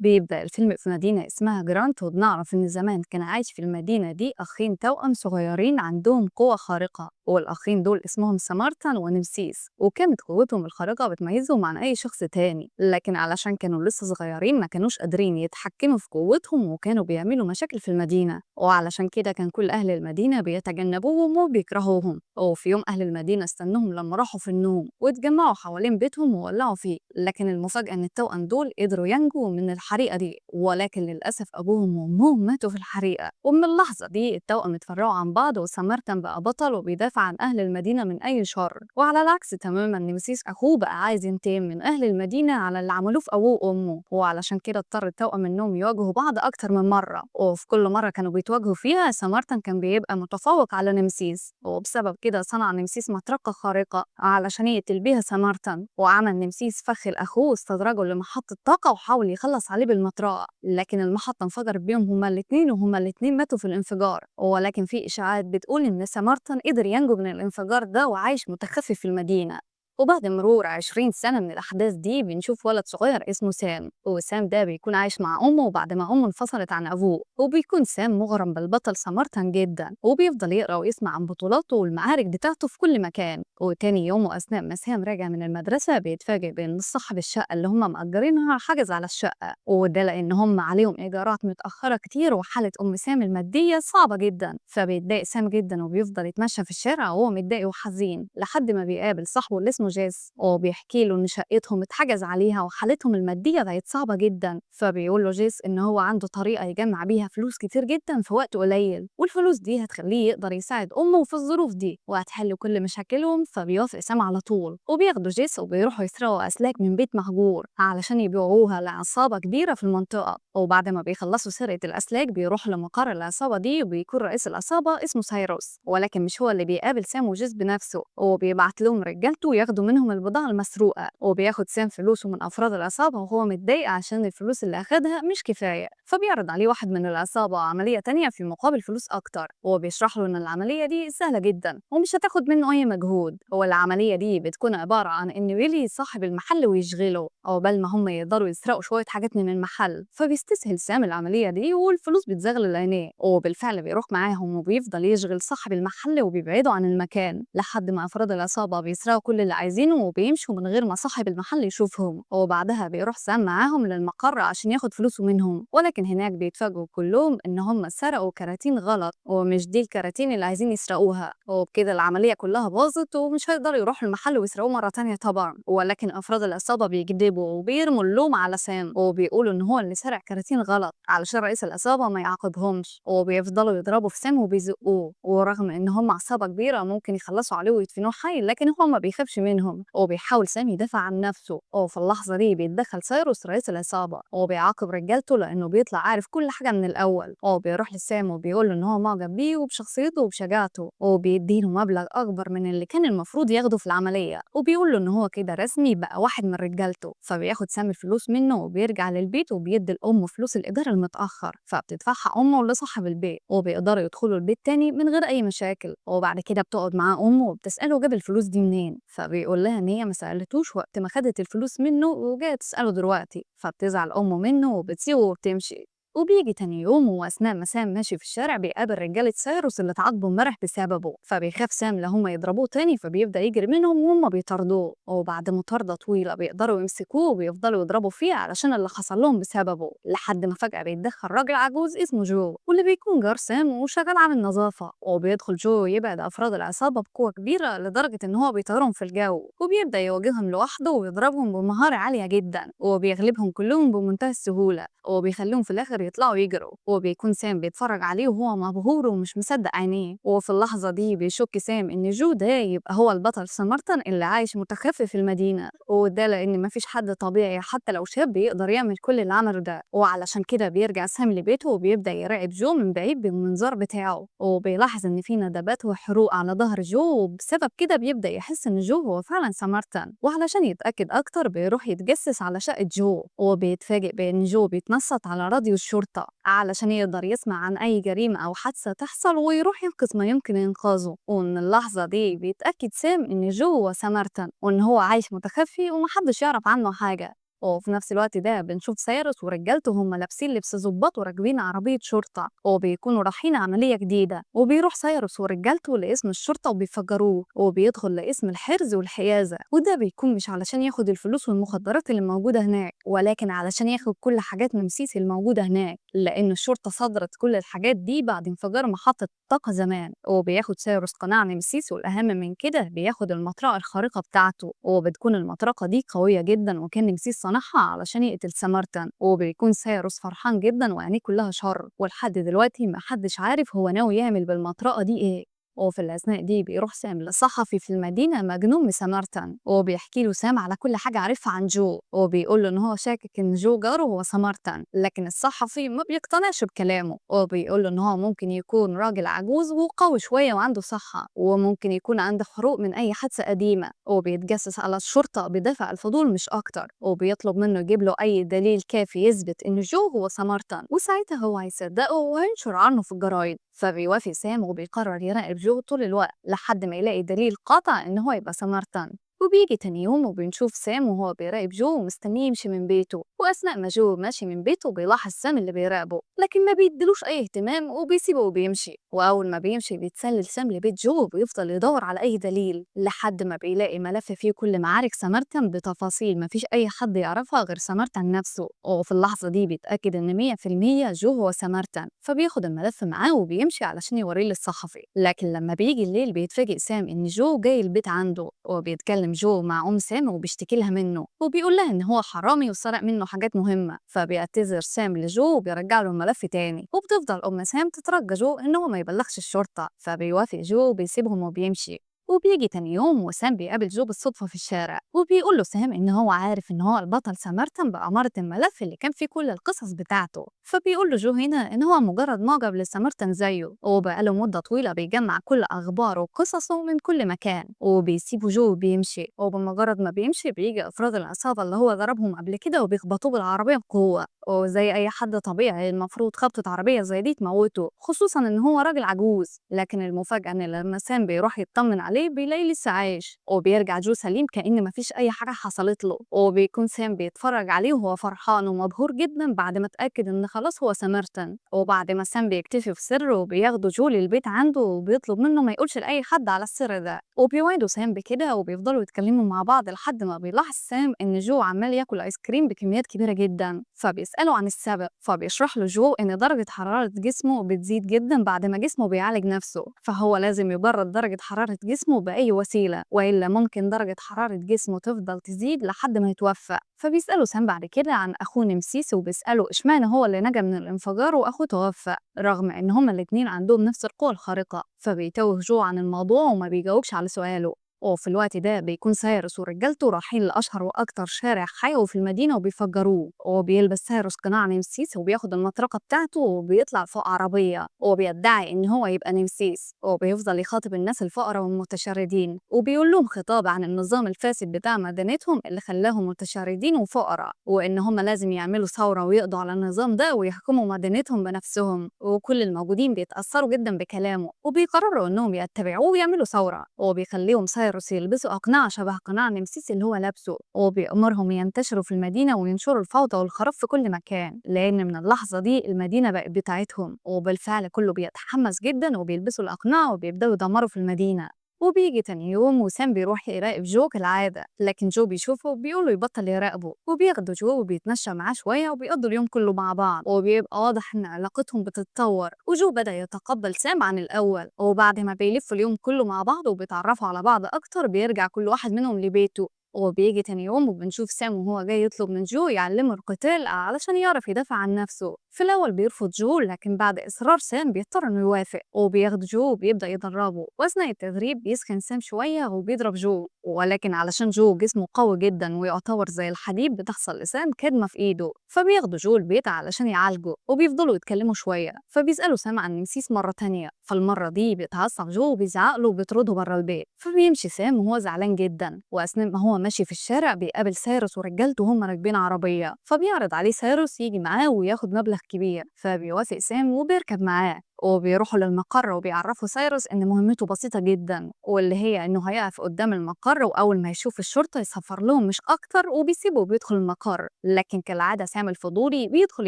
بيبدأ الفيلم في مدينة اسمها جرانت، وبنعرف إن زمان كان عايش في المدينة دي أخين توأم صغيرين عندهم قوة خارقة، والأخين دول اسمهم سمارتان ونمسيس، وكانت قوتهم الخارقة بتميزهم عن أي شخص تاني، لكن علشان كانوا لسه صغيرين ما كانوش قادرين يتحكموا في قوتهم وكانوا بيعملوا مشاكل في المدينة، وعلشان كده كان كل أهل المدينة بيتجنبوهم وبيكرهوهم. وفي يوم أهل المدينة استنوهم لما راحوا في النوم واتجمعوا حوالين بيتهم وولعوا فيه، لكن المفاجأة إن التوأم دول قدروا ينجوا من الحريقة دي، ولكن للأسف أبوهم وأمهم ماتوا في الحريقة. ومن اللحظة دي التوأم اتفرقوا عن بعض، وسمارتان بقى بطل وبيدافع عن أهل المدينة من أي شر. وعلى العكس تماما نمسيس أخوه بقى عايز ينتقم من أهل المدينة على اللي عملوه في أبوه وأمه، وعلشان كده اضطر التوأم إنهم يواجهوا بعض أكتر من مرة، وفي كل مرة كانوا بيتواجهوا فيها سمارتان كان بيبقى متفوق على نمسيس، وبسبب كده صنع نمسيس مطرقة خارقة علشان يقتل بيها سمارتان. وعمل نمسيس فخ لأخوه واستدرجه لمحطة طاقة وحاول يخلص عليه بالمطرقة، لكن المحطة انفجرت بيهم هما الاتنين، وهما الاتنين ماتوا في الانفجار. ولكن في إشاعات بتقول إن سمارتان قدر ينجو من الانفجار ده وعايش متخفي في المدينة. وبعد مرور 20 سنة من الأحداث دي بنشوف ولد صغير اسمه سام، وسام ده بيكون عايش مع أمه بعد ما أمه انفصلت عن أبوه، وبيكون سام مغرم بالبطل سمارتان جدا، وبيفضل يقرأ ويسمع عن بطولاته والمعارك بتاعته في كل مكان. وتاني يوم وأثناء ما سام راجع من المدرسة بيتفاجئ بإن صاحب الشقة اللي هم مأجرينها حجز على الشقة، وده لأن هم عليهم إيجارات متأخرة كتير وحالة أم سام المادية صعبة جدا. فبيتضايق سام جدا وبيفضل يتمشى في الشارع وهو متضايق وحزين لحد ما بيقابل صاحبه اللي اسمه جيس، وبيحكي له إن شقتهم اتحجز عليها وحالتهم المادية بقت صعبة جدا. فبيقول له جيس إن هو عنده طريقة يجمع بيها فلوس كتير جدا في وقت قليل، والفلوس دي هتخليه يقدر يساعد أمه في الظروف دي وهتحل كل مشاكلهم. فبيوافق سام على طول، وبياخدوا جيس وبيروحوا يسرقوا أسلاك من بيت مهجور علشان يبيعوها لعصابة كبيرة في المنطقة. وبعد ما بيخلصوا سرقة الأسلاك بيروحوا لمقر العصابة دي، وبيكون رئيس العصابة اسمه سايروس، ولكن مش هو اللي بيقابل سام وجيس بنفسه، وبيبعت لهم رجالته ياخدوا منهم البضاعة المسروقة. وبياخد سام فلوسه من أفراد العصابة وهو متضايق عشان الفلوس اللي أخدها مش كفاية، فبيعرض عليه واحد من العصابة عملية تانية في مقابل فلوس أكتر، وبيشرح له إن العملية دي سهلة جدا ومش هتاخد منه أي مجهود. والعملية دي بتكون عبارة عن إنه يلي صاحب المحل ويشغله عقبال ما هم يقدروا يسرقوا شوية حاجات من المحل. فبيستسهل سام العملية دي والفلوس بتزغلل عينيه، وبالفعل بيروح معاهم وبيفضل يشغل صاحب المحل وبيبعده عن المكان لحد ما أفراد العصابة بيسرقوا كل اللي عايزينه وبيمشوا من غير ما صاحب المحل يشوفهم. وبعدها بيروح سام معاهم للمقر عشان ياخد فلوسه منهم، ولكن هناك بيتفاجئوا كلهم إن هم سرقوا كراتين غلط ومش دي الكراتين اللي عايزين يسرقوها، وبكده العملية كلها باظت ومش هيقدروا يروحوا المحل ويسرقوه مرة تانية طبعا. ولكن أفراد العصابة بيكذبوا وبيرموا اللوم على سام وبيقولوا إن هو اللي سرق كراتين غلط علشان رئيس العصابة ما يعاقبهمش، وبيفضلوا يضربوا في سام وبيزقوه، ورغم إن هم عصابة كبيرة ممكن يخلصوا عليه ويدفنوه حي لكن هو ما بيخافش منهم، وبيحاول سام يدافع عن نفسه. وفي اللحظة دي بيتدخل سايروس رئيس العصابة وبيعاقب رجالته لأنه بيطلع عارف كل حاجة من الأول، وبيروح لسام وبيقول له إن هو معجب بيه وبشخصيته وبشجاعته، وبيديله مبلغ أكبر من اللي كان المفروض ياخده في العملية، وبيقول له إن هو كده رسمي بقى واحد من رجالته. فبياخد سام الفلوس منه وبيرجع للبيت وبيدي لأمه فلوس الإيجار المتأخر، فبتدفعها أمه لصاحب البيت، وبيقدروا يدخلوا البيت تاني من غير أي مشاكل. وبعد كده بتقعد معاه أمه وبتسأله جاب الفلوس دي منين، فبيقول لها إن هي ما سألتوش وقت ما خدت الفلوس منه وجاية تسأله دلوقتي، فبتزعل أمه منه وبتسيبه وبتمشي. وبيجي تاني يوم وأثناء ما سام ماشي في الشارع بيقابل رجالة سايروس اللي اتعاقبوا امبارح بسببه، فبيخاف سام لو هما يضربوه تاني فبيبدأ يجري منهم وهم بيطاردوه، وبعد مطاردة طويلة بيقدروا يمسكوه وبيفضلوا يضربوا فيه علشان اللي حصل لهم بسببه، لحد ما فجأة بيتدخل راجل عجوز اسمه جو واللي بيكون جار سام وشغال عامل نظافة، وبيدخل جو يبعد أفراد العصابة بقوة كبيرة لدرجة إن هو بيطيرهم في الجو، وبيبدأ يواجههم لوحده ويضربهم بمهارة عالية جدا، وبيغلبهم كلهم بمنتهى السهولة، وبيخليهم في الآخر يطلعوا يجروا. وبيكون سام بيتفرج عليه وهو مبهور ومش مصدق عينيه. وفي اللحظة دي بيشك سام إن جو ده يبقى هو البطل سمارتان اللي عايش متخفي في المدينة، وده لأن مفيش حد طبيعي حتى لو شاب يقدر يعمل كل اللي عمله ده. وعلشان كده بيرجع سام لبيته وبيبدأ يراقب جو من بعيد بالمنظار بتاعه، وبيلاحظ إن في ندبات وحروق على ظهر جو، وبسبب كده بيبدأ يحس إن جو هو فعلا سمارتان. وعلشان يتأكد أكتر بيروح يتجسس على شقة جو، وبيتفاجئ بإن جو بيتنصت على راديو الشرطة علشان يقدر يسمع عن أي جريمة أو حادثة تحصل ويروح ينقذ ما يمكن إنقاذه. ومن اللحظة دي بيتأكد سام إن جو هو سمارتان وإن هو عايش متخفي ومحدش يعرف عنه حاجة. وفي نفس الوقت ده بنشوف سايروس ورجالته هم لابسين لبس ظباط وراكبين عربية شرطة، وبيكونوا رايحين عملية جديدة. وبيروح سايروس ورجالته لقسم الشرطة وبيفجروه، وبيدخل لقسم الحرز والحيازة، وده بيكون مش علشان ياخد الفلوس والمخدرات اللي موجودة هناك، ولكن علشان ياخد كل حاجات نمسيس الموجودة هناك، لأن الشرطة صدرت كل الحاجات دي بعد انفجار محطة الطاقة زمان. وبياخد سايروس قناع نمسيس، والأهم من كده بياخد المطرقة الخارقة بتاعته، وبتكون المطرقة دي قوية جدا وكان نمسيس صنعها علشان يقتل سمارتان. وبيكون سايروس فرحان جدا وعينيه كلها شر، ولحد دلوقتي محدش عارف هو ناوي يعمل بالمطرقة دي ايه. وفي الأثناء دي بيروح سام لصحفي في المدينة مجنون بسمارتان، وبيحكي له سام على كل حاجة عارفها عن جو، وبيقول له إن هو شاكك إن جو جاره هو سمارتان، لكن الصحفي ما بيقتنعش بكلامه، وبيقول له إن هو ممكن يكون راجل عجوز وقوي شوية وعنده صحة، وممكن يكون عنده حروق من أي حادثة قديمة، وبيتجسس على الشرطة بدافع الفضول مش أكتر، وبيطلب منه يجيب له أي دليل كافي يثبت إن جو هو سمارتان، وساعتها هو هيصدقه وهينشر عنه في الجرايد. فبيوافق سام وبيقرر يراقب جو طول الوقت لحد ما يلاقي دليل قاطع إن هو يبقى سمارتان. وبيجي تاني يوم وبنشوف سام وهو بيراقب جو ومستنيه يمشي من بيته، وأثناء ما جو ماشي من بيته بيلاحظ سام اللي بيراقبه، لكن ما بيديلوش أي اهتمام وبيسيبه وبيمشي. وأول ما بيمشي بيتسلل سام لبيت جو وبيفضل يدور على أي دليل لحد ما بيلاقي ملف فيه كل معارك سمارتان بتفاصيل ما فيش أي حد يعرفها غير سمارتان نفسه. وفي اللحظة دي بيتأكد إن 100% جو هو سمارتان، فبياخد الملف معاه وبيمشي علشان يوريه للصحفي. لكن لما بيجي الليل بيتفاجئ سام إن جو جاي البيت عنده، وبيتكلم جو مع أم سام وبيشتكي لها منه، وبيقول لها إن هو حرامي وسرق منه حاجات مهمة. فبيعتذر سام لجو وبيرجع له الملف تاني، وبتفضل أم سام تترجى جو إن هو ما يبلغش الشرطة، فبيوافق جو وبيسيبهم وبيمشي. وبيجي تاني يوم وسام بيقابل جو بالصدفة في الشارع، وبيقول له سام إن هو عارف إن هو البطل سمارتان بأمارة الملف اللي كان فيه كل القصص بتاعته. فبيقول له جو هنا إن هو مجرد معجب لسمارتان زيه، وبقاله مدة طويلة بيجمع كل أخباره وقصصه من كل مكان، وبيسيبه جو وبيمشي. وبمجرد ما بيمشي بيجي أفراد العصابة اللي هو ضربهم قبل كده وبيخبطوه بالعربية بقوة، وزي أي حد طبيعي المفروض خبطة عربية زي دي تموته، خصوصا إن هو راجل عجوز. لكن المفاجأة إن لما سام بيروح يطمن عليه بيلاقيه لسه عايش، وبيرجع جو سليم كأن مفيش أي حاجة حصلت له. وبيكون سام بيتفرج عليه وهو فرحان ومبهور جدا بعد ما اتأكد إن خلاص هو سمارتان. وبعد ما سام بيكتشف سره وبياخده جو للبيت عنده وبيطلب منه ما يقولش لأي حد على السر ده، وبيوعدوا سام بكده، وبيفضلوا يتكلموا مع بعض لحد ما بيلاحظ سام إن جو عمال ياكل آيس كريم بكميات كبيرة جدا، فبيسأله عن السبب. فبيشرح له جو إن درجة حرارة جسمه بتزيد جدا بعد ما جسمه بيعالج نفسه، فهو لازم يبرد درجة حرارة جسمه بأي وسيلة، وإلا ممكن درجة حرارة جسمه تفضل تزيد لحد ما يتوفى. فبيسأله سام بعد كده عن أخوه نمسيس، وبيسأله إشمعنى هو اللي نجا من الانفجار وأخوه توفى رغم إن هما الاتنين عندهم نفس القوة الخارقة. فبيتوه جو عن الموضوع وما بيجاوبش على سؤاله. وفي الوقت ده بيكون سايروس ورجالته رايحين لأشهر وأكتر شارع حيوي في المدينة وبيفجروه، وبيلبس سايروس قناع نمسيس وبياخد المطرقة بتاعته وبيطلع فوق عربية، وبيدعي إن هو يبقى نمسيس، وبيفضل يخاطب الناس الفقراء والمتشردين، وبيقول لهم خطاب عن النظام الفاسد بتاع مدينتهم اللي خلاهم متشردين وفقراء، وإن هم لازم يعملوا ثورة ويقضوا على النظام ده ويحكموا مدينتهم بنفسهم. وكل الموجودين بيتأثروا جدا بكلامه وبيقرروا إنهم يتبعوه ويعملوا ثورة، وبيخليهم سايروس يلبسوا أقنعة شبه قناع نمسيس اللي هو لابسه، وبيأمرهم ينتشروا في المدينة وينشروا الفوضى والخراب في كل مكان، لأن من اللحظة دي المدينة بقت بتاعتهم. وبالفعل كله بيتحمس جدا وبيلبسوا الأقنعة وبيبدأوا يدمروا في المدينة. وبيجي تاني يوم وسام بيروح يراقب جو كالعادة، لكن جو بيشوفه وبيقوله يبطل يراقبه، وبياخده جو وبيتمشى معاه شوية وبيقضوا اليوم كله مع بعض، وبيبقى واضح إن علاقتهم بتتطور، وجو بدأ يتقبل سام عن الأول. وبعد ما بيلفوا اليوم كله مع بعض وبيتعرفوا على بعض أكتر بيرجع كل واحد منهم لبيته. وبيجي تاني يوم وبنشوف سام وهو جاي يطلب من جو يعلمه القتال علشان يعرف يدافع عن نفسه. في الأول بيرفض جو، لكن بعد إصرار سام بيضطر إنه يوافق، وبياخد جو وبيبدأ يدربه. وأثناء التدريب بيسخن سام شوية وبيضرب جو، ولكن علشان جو جسمه قوي جدا ويعتبر زي الحديد بتحصل لسام كدمة في إيده، فبياخدوا جو البيت علشان يعالجه، وبيفضلوا يتكلموا شوية. فبيسألوا سام عن نمسيس مرة تانية، فالمرة دي بيتعصب جو وبيزعق له وبيطرده بره البيت. فبيمشي سام وهو زعلان جدا، وأثناء ما هو ماشي في الشارع بيقابل سايروس ورجالته وهم راكبين عربية، فبيعرض عليه سايروس يجي معاه وياخد مبلغ كبير، فبيوافق سام وبيركب معاه. وبيروحوا للمقر وبيعرفوا سايروس إن مهمته بسيطة جدا، واللي هي إنه هيقف قدام المقر وأول ما يشوف الشرطة يصفر لهم مش أكتر، وبيسيبه وبيدخل المقر. لكن كالعادة سام الفضولي بيدخل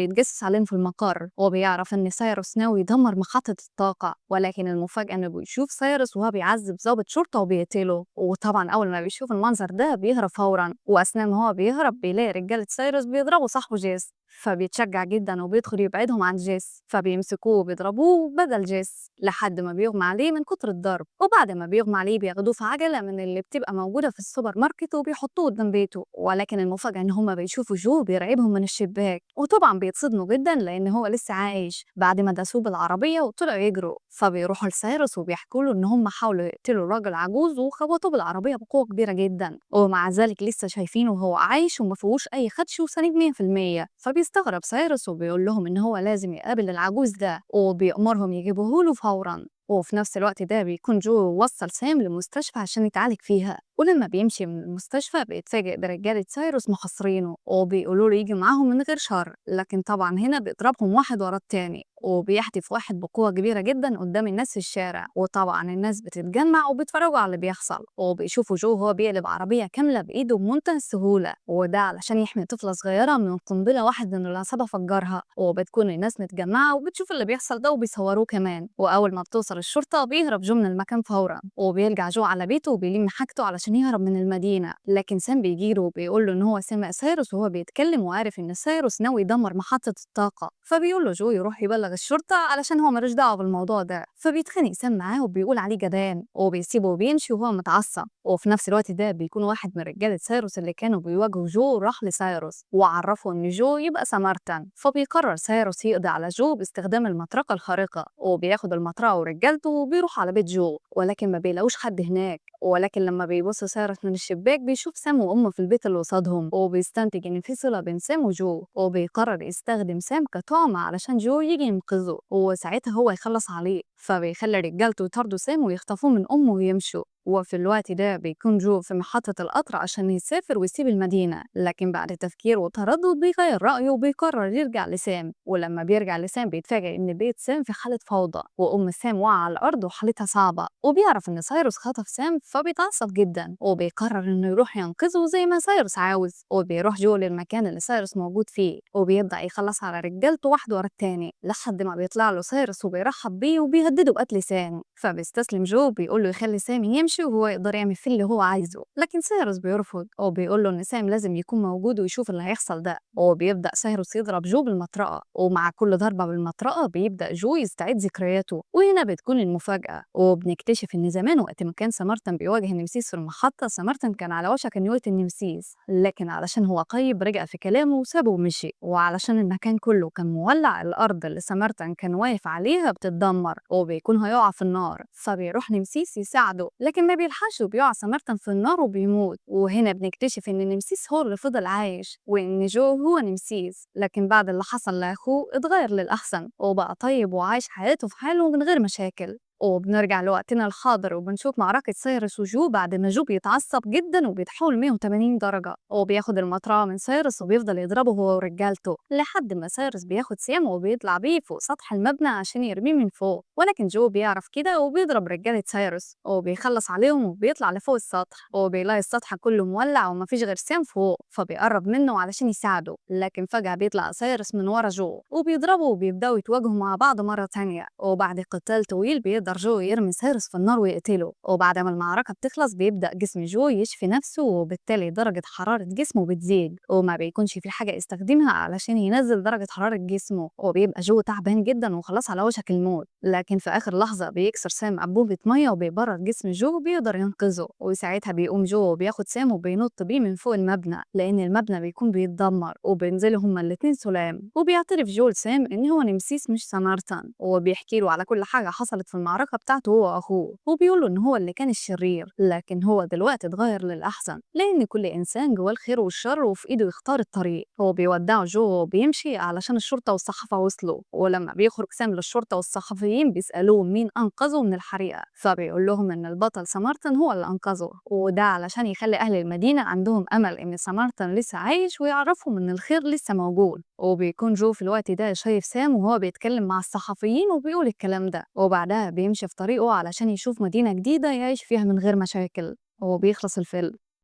يتجسس عليهم في المقر، وبيعرف إن سايروس ناوي يدمر محطة الطاقة. ولكن المفاجأة إنه بيشوف سايروس وهو بيعذب ضابط شرطة وبيقتله، وطبعا أول ما بيشوف المنظر ده بيهرب فورا. وأثناء ما هو بيهرب بيلاقي رجالة سايروس بيضربوا صاحبه جيس، فبيتشجع جدا وبيدخل يبعدهم عن جيس، فبيمسكوه وبيضربوه بدل جيس لحد ما بيغمى عليه من كتر الضرب. وبعد ما بيغمى عليه بياخدوه في عجلة من اللي بتبقى موجودة في السوبر ماركت وبيحطوه قدام بيته. ولكن المفاجأة إن هما بيشوفوا جو بيرعبهم من الشباك، وطبعا بيتصدموا جدا لأن هو لسه عايش بعد ما داسوه بالعربية وطلعوا يجروا. فبيروحوا لسايروس وبيحكوا له إن هما حاولوا يقتلوا راجل عجوز وخبطوه بالعربية بقوة كبيرة جدا، ومع ذلك لسه شايفينه وهو عايش وما فيهوش أي خدش وسليم 100%. فبيستغرب سايروس وبيقول لهم إن هو لازم يقابل العجوز ده، وبيأمرهم يجيبوه له فورا. وفي نفس الوقت ده بيكون جو وصل سام لمستشفى عشان يتعالج فيها. ولما بيمشي من المستشفى بيتفاجئ برجالة سايروس محاصرينه وبيقولوا له يجي معاهم من غير شر، لكن طبعا هنا بيضربهم واحد ورا التاني، وبيحدف واحد بقوة كبيرة جدا قدام الناس في الشارع. وطبعا الناس بتتجمع وبيتفرجوا على اللي بيحصل، وبيشوفوا جو وهو بيقلب عربية كاملة بإيده بمنتهى السهولة، وده علشان يحمي طفلة صغيرة من قنبلة واحد من العصابة فجرها. وبتكون الناس متجمعة وبتشوف اللي بيحصل ده وبيصوروه كمان. وأول ما بتوصل الشرطة بيهرب جو من المكان فورا، وبيرجع جو على بيته وبيلم حاجته علشان يهرب من المدينة. لكن سام بيجيله وبيقول له إن هو سمع سايروس وهو بيتكلم وعارف إن سايروس ناوي يدمر محطة الطاقة، فبيقول له جو يروح يبلغ الشرطة علشان هو ملوش دعوة بالموضوع ده. فبيتخانق سام معاه وبيقول عليه جبان، وبيسيبه وبيمشي وهو متعصب. وفي نفس الوقت ده بيكون واحد من رجالة سايروس اللي كانوا بيواجهوا جو راح لسايروس وعرفه إن جو يبقى سمارتان. فبيقرر سايروس يقضي على جو باستخدام المطرقة الخارقة، وبياخد المطرقة ورجالته وبيروح على بيت جو، ولكن ما بيلاقوش حد هناك. ولكن لما بيبص سايروس من الشباك بيشوف سام وأمه في البيت اللي قصادهم، وبيستنتج إن في صلة بين سام وجو، وبيقرر يستخدم سام كطعم علشان جو يجي ينقذه وساعتها هو يخلص عليه. فبيخلي رجالته يطاردوا سام ويخطفوه من أمه ويمشوا. وفي الوقت ده بيكون جو في محطة القطر عشان يسافر ويسيب المدينة، لكن بعد تفكير وتردد بيغير رأيه وبيقرر يرجع لسام. ولما بيرجع لسام بيتفاجئ إن بيت سام في حالة فوضى، وأم سام واقعة على الأرض وحالتها صعبة، وبيعرف إن سايروس خطف سام فبيتعصب جدا وبيقرر إنه يروح ينقذه زي ما سايروس عاوز. وبيروح جو للمكان اللي سايروس موجود فيه وبيبدأ يخلص على رجالته واحد ورا التاني لحد ما بيطلع له سايروس وبيرحب بيه وبيهدده بقتل سام. فبيستسلم جو وبيقول له يخلي سام يمشي وهو يقدر يعمل فيه اللي هو عايزه، لكن سايروس بيرفض وبيقول له إن سام لازم يكون موجود ويشوف اللي هيحصل ده. وبيبدأ سايروس يضرب جو بالمطرقة، ومع كل ضربة بالمطرقة بيبدأ جو يستعيد ذكرياته. وهنا بتكون المفاجأة، وبنكتشف إن زمان وقت ما كان سمارتن بيواجه نمسيس في المحطة، سمارتن كان على وشك إنه يقتل نمسيس، لكن علشان هو طيب رجع في كلامه وسابه ومشي. وعلشان المكان كله كان مولع، الأرض اللي سمارتن كان واقف عليها بتتدمر وبيكون هيقع في النار، فبيروح نمسيس يساعده لكن ما بيلحقش وبيقع سمارتن في النار وبيموت. وهنا بنكتشف إن نمسيس هو اللي فضل عايش وإن جو هو نمسيس، لكن بعد اللي حصل لأخوه اتغير للأحسن وبقى طيب وعايش حياته في حاله من غير مشاكل. وبنرجع لوقتنا الحاضر وبنشوف معركة سايروس وجو بعد ما جو بيتعصب جدا وبيتحول 180 درجة، وبياخد المطرقة من سايروس وبيفضل يضربه هو ورجالته لحد ما سايروس بياخد سام وبيطلع بيه فوق سطح المبنى عشان يرميه من فوق. ولكن جو بيعرف كده وبيضرب رجالة سايروس وبيخلص عليهم وبيطلع لفوق السطح، وبيلاقي السطح كله مولع ومفيش غير سام فوق، فبيقرب منه علشان يساعده. لكن فجأة بيطلع سايروس من ورا جو وبيضربه وبيبدأوا يتواجهوا مع بعض مرة تانية. وبعد قتال طويل بيقدر جو يرمي سايروس في النار ويقتله. وبعد ما المعركة بتخلص بيبدأ جسم جو يشفي نفسه، وبالتالي درجة حرارة جسمه بتزيد وما بيكونش في حاجة يستخدمها علشان ينزل درجة حرارة جسمه، وبيبقى جو تعبان جدا وخلاص على وشك الموت. لكن في آخر لحظة بيكسر سام أنبوبة مية وبيبرد جسم جو وبيقدر ينقذه. وساعتها بيقوم جو وبياخد سام وبينط بيه من فوق المبنى لأن المبنى بيكون بيتدمر، وبينزلوا هما الاتنين سلام. وبيعترف جو لسام إن هو نمسيس مش سمارتن، وبيحكي له على كل حاجة حصلت في المعركة بتاعته هو وأخوه، وبيقول له إن هو اللي كان الشرير لكن هو دلوقتي اتغير للأحسن لأن كل إنسان جواه الخير والشر وفي إيده يختار الطريق. هو بيودعه جو وبيمشي علشان الشرطة والصحافة وصلوا. ولما بيخرج سام للشرطة والصحفيين بيسألوه مين أنقذه من الحريقة، فبيقول لهم إن البطل سمارتن هو اللي أنقذه، وده علشان يخلي أهل المدينة عندهم أمل إن سمارتن لسه عايش ويعرفهم إن الخير لسه موجود. وبيكون جو في الوقت ده شايف سام وهو بيتكلم مع الصحفيين وبيقول الكلام ده، وبعدها بيمشي في طريقه علشان يشوف مدينة جديدة يعيش فيها من غير مشاكل، وبيخلص الفيلم.